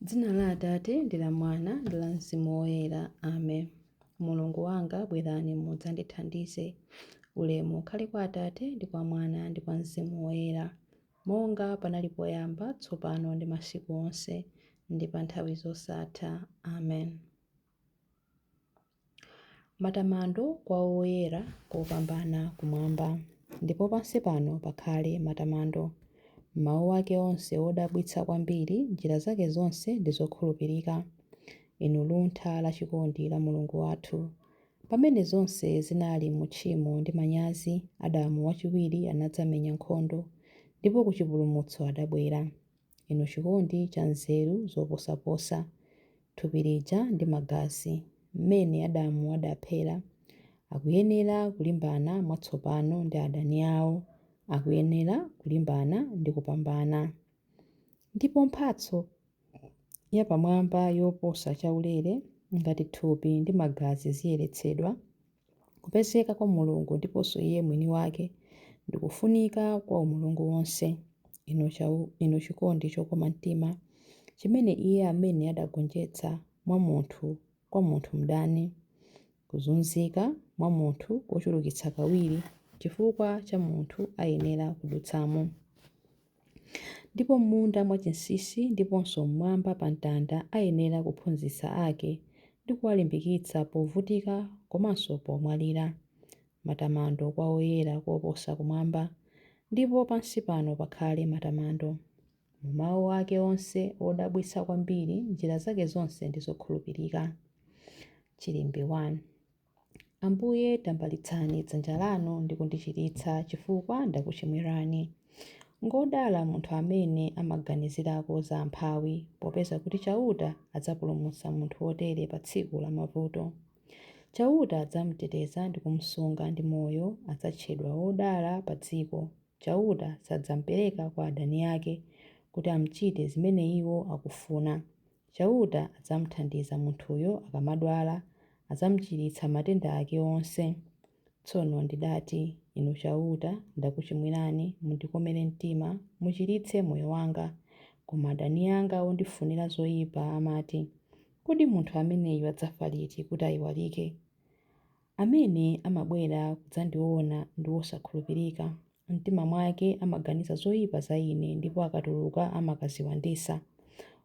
Dzina la Atate ndi la Mwana ndi la Mzimu Woyera. Amen. Mulungu wanga, bwerani mudzandithandize. Ulemu ukhale kwa Atate ndi kwa Mwana ndi kwa Mzimu Woyera, monga panali poyamba, tsopano ndi masiku onse, ndi pa nthawi zosatha. Amen. Matamando kwa Woyera kopambana kumwamba, ndipo pansi pano pakhale matamando. Mawu ake onse odabwitsa kwambiri, njira zake zonse ndi zokhulupirika. Inu luntha la chikondi la Mulungu wathu. Pamene zonse zinali mu tchimo ndi manyazi, Adamu wachiwiri anadzamenya nkhondo, ndipo ku chipulumutso adabwera. Inu chikondi cha nzeru zoposaposa, thupi lija ndi magazi, mmene Adamu adaphera, akuyenera kulimbana mwatsopano ndi adani awo, akuyenera kulimbana ndi kupambana. Ndipo mphatso yapamwamba yoposa chaulere, ngati thupi ndi magazi ziyeretsedwa, kupezeka kwa Mulungu ndiponso Iye mwini wake ndi kufunika kwa umulungu wonse. Inu chikondi chokoma mtima, chimene Iye amene adagonjetsa mwa munthu kwa munthu mdani, kuzunzika mwa munthu kochulukitsa kawiri chifukwa cha munthu ayenera kudutsamo. Ndipo m'munda mwachinsinsi ndiponso mmwamba pa mtanda ayenera kuphunzitsa ake ndi kuwalimbikitsa povutika komanso pomwalira. Matamando kwa Woyera koposa kumwamba, ndipo pansi pano pakhale matamando. Mu mawu ake onse odabwitsa kwambiri, njira zake zonse ndi zokhulupirika. Chilimbi 1. Ambuye, tambalitsani dzanja lanu ndi kundichiritsa, chifukwa ndakuchimwirani. Ngodala munthu amene amaganizirako za amphawi, popeza kuti Chauta adzapulumutsa munthu wotere pa tsiku la mavuto. Chauta adzamuteteza ndi kumusunga ndi moyo, adzatchedwa wodala pa dziko. Chauta sadzamupereka kwa adani ake, kuti amuchite zimene iwo akufuna. Chauta adzamuthandiza munthuyo akamadwala, adzamuchiritsa matenda ake onse. Tsono ndidati, Inu Chauta, ndakuchimwirani, mundikomere mtima, muchiritse moyo wanga. Koma adani anga ondifunira zoipa amati, Kodi munthu ameneyu adzafa liti kuti aiwalike? Amene amabwera kudzandiona ndi wosakhulupirika. M'mtima mwake amaganiza zoipa za ine ndipo akatuluka amakaziwanditsa.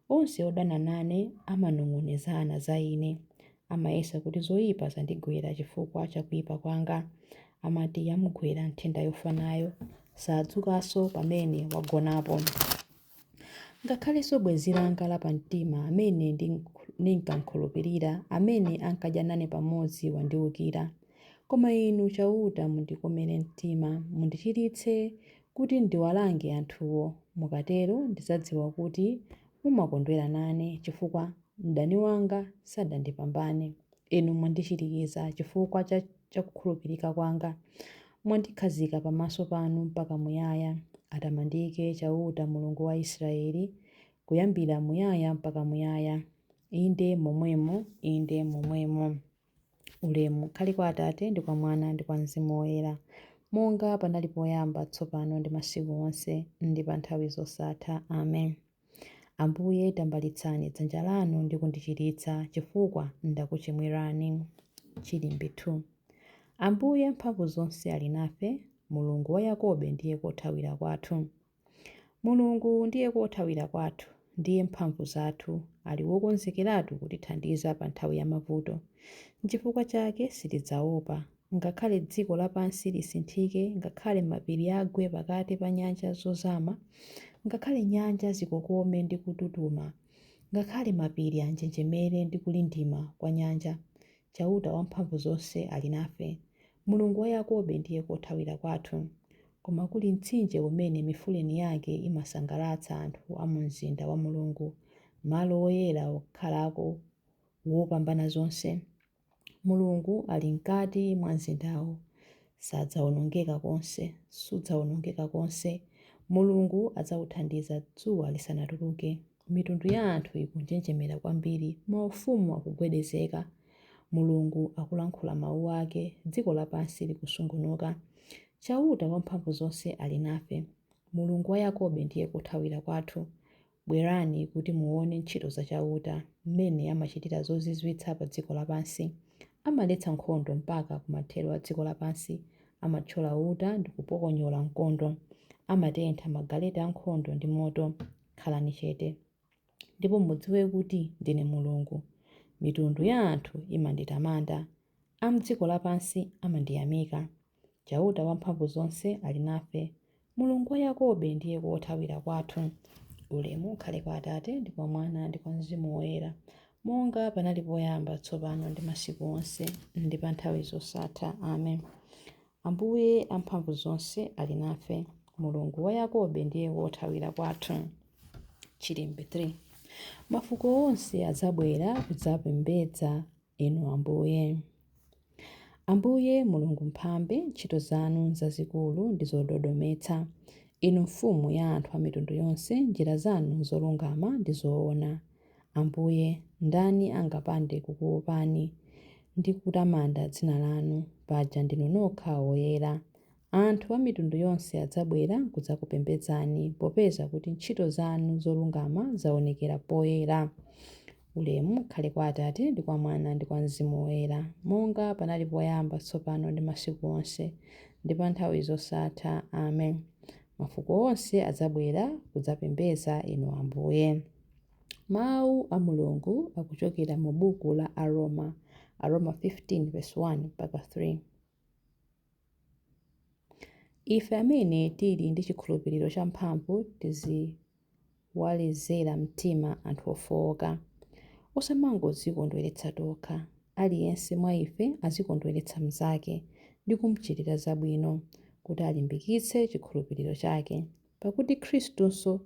Onse odana nane amanong'onezana za ine. Amayesa kuti zoipa zandigwera chifukwa cha kuipa kwanga. Amati yamugwera nthenda yofa nayo, sadzukanso pamene wagonapo. Ngakhalenso bwenzi langa lapamtima amene ndinkamkhulupirira, amene ankadya nane pamodzi wandiwukira. Koma Inu Chauta mundikomere mtima, mundichiritse kuti ndiwalange anthuwo. Mukatero ndidzadziwa kuti mumakondwera nane, chifukwa mdani wanga sadandipambane. Inu mwandichirikiza chifukwa cha kukhulupirika kwanga. Mwandikhazika pamaso panu mpaka muyaya. Atamandike Chauta Mulungu wa Israele, kuyambira muyaya mpaka muyaya. Inde momwemo, inde momwemo. Ulemu ukhale kwa Atate ndi kwa Mwana ndi kwa Mzimu Woyera, monga panali poyamba, tsopano ndi masiku onse, ndi pa nthawi zosatha. Amen. Ambuye, tambalitsani dzanja lanu ndi kundichiritsa, chifukwa ndakuchimwirani. Chilimbi 2. Ambuye mphamvu zonse ali nafe, Mulungu wa Yakobe ndiye kothawira kwathu. Mulungu ndiye kothawira kwathu, ndiye mphamvu zathu, ali wokonzekeratu kutithandiza pa nthawi ya mavuto. N'chifukwa chake sitidzaopa, ngakhale dziko lapansi lisinthike, ngakhale mapiri agwe pakati pa nyanja zozama, ngakhale nyanja zikokome ndi kututuma, ngakhale mapiri anjenjemere ndi kulindima kwa nyanja. Chauta Wamphamvuzonse ali nafe. Mulungu wa Yakobe ndiye kothawira kwathu. Koma kuli mtsinje umene mifuleni yake imasangalatsa anthu a mu mzinda wa Mulungu, malo oyera okhalako Wopambanazonse. Mulungu ali m'kati mwa mzindawo, sadzaonongeka konse, sudzaonongeka konse. Mulungu adzauthandiza dzuwa lisanatuluke. Mitundu ya anthu ikunjenjemera kwambiri, maufumu akugwedezeka. Mulungu akulankhula mau ake, dziko lapansi likusungunuka. Chauta Wamphamvuzonse ali nafe, Mulungu wa Yakobe ndiye kothawira kwathu. Bwerani kuti muwone ntchito za Chauta, m'mene amachitira zozizwitsa pa dziko lapansi. Amaletsa nkhondo mpaka ku mathero a dziko lapansi, amathyola uta ndi kupokonyola mkondo. Amatentha magaleta ankhondo ndi moto. Khalani chete, ndipo mudziwe kuti ndine Mulungu. Mitundu ya anthu imanditamanda, a m'dziko lapansi amandiyamika. Chauta Wamphamvuzonse ali nafe, Mulungu wa Yakobe ndiye kothawira kwathu. Ulemu ukhale kwa Atate, ndi kwa Mwana, ndi kwa Mzimu Woyera, monga panali poyamba, tsopano ndi masiku onse, ndi pa nthawi zosatha. Amen. Ambuye Amphamvuzonse ali nafe, Mulungu wa Yakobe ndiye kothawira kwathu. Chilimbi 3. Mafuko onse adzabwera kudzapembedza Inu Ambuye. Ambuye Mulungu Mphambe, ntchito zanu nzazikulu ndi zododometsa. Inu Mfumu ya anthu a mitundu yonse, njira zanu nzolungama ndi zoona. Ambuye, ndani angapande kukuopani ndi kutamanda dzina lanu, paja ndinu nokha woyera. Anthu a mitundu yonse adzabwera kudzakupembedzani, popeza kuti ntchito zanu zolungama zaonekera poyera. Ulemu ukhale kwa Atate, ndi kwa Mwana, ndi kwa Mzimu Woyera, monga panali poyamba, tsopano ndi masiku onse, ndi pa nthawi zosatha. Amen. Mafuko onse adzabwera kudzapembedza Inu Ambuye. Mawu a Mulungu akuchokera mu buku la Aroma, Aroma 15:1 mpaka 3. Ife amene tili ndi chikhulupiriro champhamvu tiziwalezera mtima anthu ofowoka. Osamangodzikondweretsa tokha. Aliyense mwa ife azikondweretsa mnzake ndi kumchitira zabwino, kuti alimbikitse chikhulupiriro chake. Pakuti Khristunso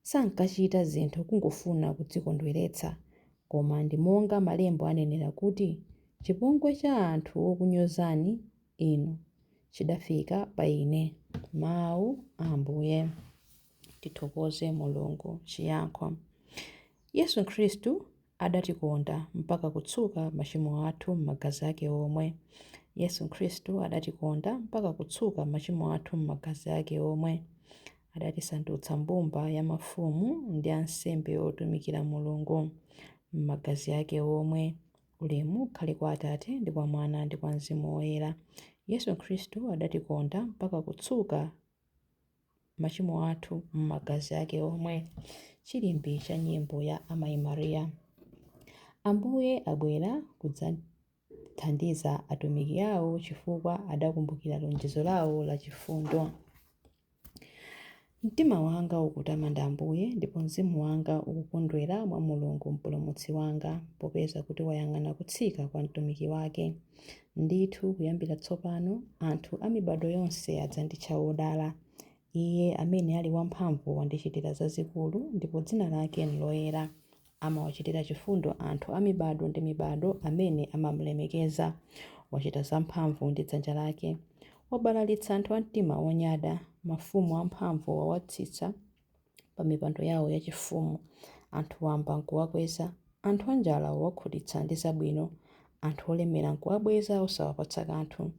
sankachita zinthu kungofuna kudzikondweretsa, koma ndi monga Malembo anenera kuti, Chipongwe cha anthu okunyozani inu chidafika pa ine. Mawu a Ambuye. Tithokoze Mulungu. Chiyankho. Yesu Khristu adatikonda mpaka kutsuka machimo athu m'magazi ake omwe. Yesu Khristu adatikonda mpaka kutsuka machimo athu m'magazi ake omwe. Adatisandutsa mbumba ya mafumu ndi ansembe otumikira Mulungu m'magazi ake omwe. Ulemu ukhale kwa Atate, ndi kwa Mwana, ndi kwa Mzimu Woyera. Yesu Khristu adatikonda mpaka kutsuka machimo athu m'magazi ake omwe. Chilimbi cha nyimbo ya Amayi Maria. Ambuye abwera kudzathandiza atumiki awo chifukwa adakumbukira lonjezo lawo lachifundo. Mtima wanga ukutamanda Ambuye, ndipo mzimu wanga ukukondwera mwa Mulungu Mpulumutsi wanga, popeza kuti wayang'ana kutsika kwa mtumiki wake. Ndithu kuyambira tsopano anthu a mibado yonse adzanditcha wodala. Iye amene ali wamphamvu wandichitira zazikulu, ndipo dzina lake nloyera. Amawachitira chifundo anthu a mibado ndi mibado amene amamulemekeza. Wachita zamphamvu ndi dzanja lake. Wabalalitsa anthu a mtima wonyada. Mafumu amphamvu wawatsitsa pa mipando yawo yachifumu. Anthu wamba nkuwakweza. Anthu anjala wawakhutitsa ndi zabwino. Anthu olemera nkuwabweza osawapatsa kanthu.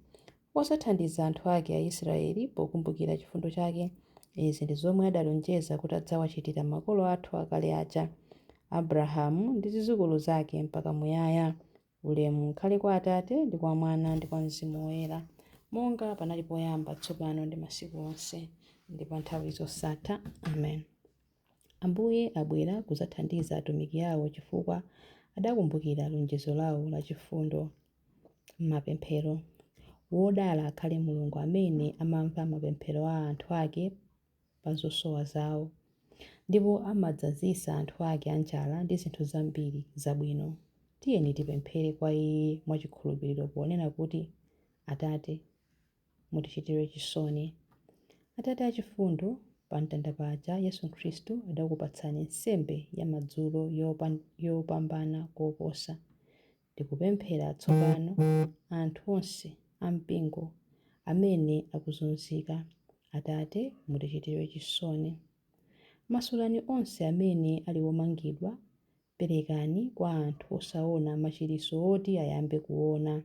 Wadzathandiza anthu ake Aisraeli pokumbukira chifundo chake. Izi ndi zomwe adalonjeza kuti adzawachitira makolo athu akale aja, Abrahamu ndi zidzukulu zake mpaka muyaya. Ulemu ukhale kwa Atate, ndi kwa Mwana, ndi kwa Mzimu Woyera, monga panali poyamba, tsopano ndi masiku onse, ndi pa nthawi zosatha. Amen. Ambuye abwera kudzathandiza atumiki awo chifukwa adakumbukira lonjezo lawo lachifundo. Mapemphero. Wodala akhale Mulungu amene amamva mapemphero a anthu ake pa zosowa zawo, ndipo amadzazitsa anthu ake anjala ndi zinthu zambiri zabwino. Tiyeni tipemphere kwa Iye mwachikhulupiriro ponena kuti, Atate, mutichitire chisoni. Atate achifundo, pa mtanda paja Yesu Khristu adakupatsani nsembe ya madzulo yopambana koposa. Ndikupemphera tsopano anthu onse a mpingo amene akuzunzika. Atate, mutichitire chisoni. Masulani onse amene ali omangidwa, perekani kwa anthu osaona machiritso oti ayambe kuona.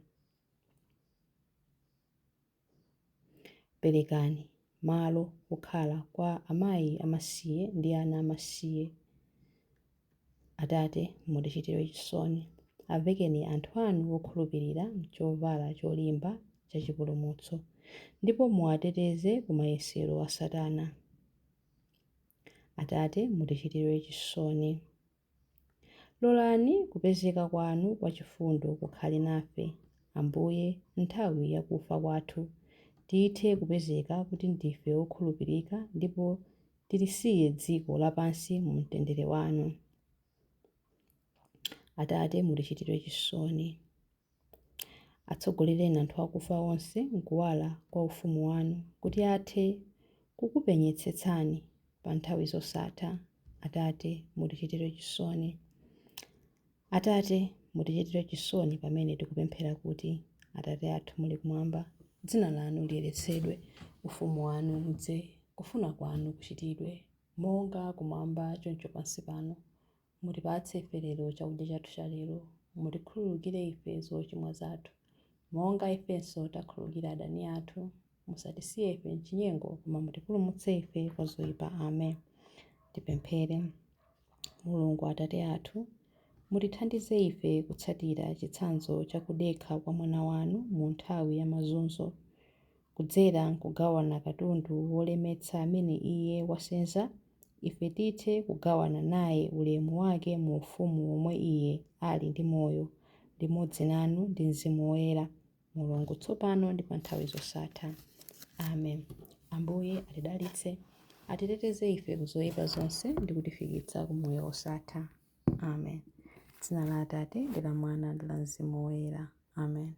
Perekani malo okhala kwa amayi amasiye ndi ana amasiye. Atate, mutichitire chisoni. Avekeni anthu anu okhulupirira m'chovala cholimba cha chipulumutso, ndipo muwateteze ku mayesero a Satana. Atate, mutichitire chisoni. Lolani kupezeka kwanu kwa chifundo kukhale nafe, Ambuye, nthawi ya kufa kwathu, tithe kupezeka kuti ndife okhulupirika ndipo tilisiye dziko lapansi mu mtendere wanu. Atate, mutichitire chisoni. Atsogolereni anthu akufa onse m'kuwala kwa ufumu wanu, kuti athe kukupenyetsetsani pa nthawi zosatha. Atate, mutichitire chisoni. Atate, mutichitire chisoni pamene tikupemphera kuti, Atate athu muli kumwamba, dzina lanu liyeretsedwe, ufumu wanu udze, kufuna kwanu kuchitidwe, monga kumwamba choncho pansi pano. Mutipatse ife lero chakudya chathu cha lero. Mutikhululukire ife zochimwa zathu, monga ifenso takhululukira adani athu. Musatisiye ife m'chinyengo, koma mutipulumutse ife kwa zoyipa. Amen. Tipemphere. Mulungu Atate athu, mutithandize ife kutsatira chitsanzo cha kudekha kwa Mwana wanu mu nthawi ya mazunzo, kudzera m'kugawana katundu wolemetsa amene Iye wasenza, ife tithe kugawana naye ulemu wake mu ufumu womwe Iye ali ndi moyo limodzi nanu ndi Mzimu Woyera, Mulungu tsopano ndi pa nthawi zosatha. Amen. Ambuye atidalitse, atiteteze ife ku zoyipa zonse ndi kutifikitsa ku moyo wosatha. Amen. Dzina la Atate ndi la Mwana ndi la Mzimu Woyera. Amen.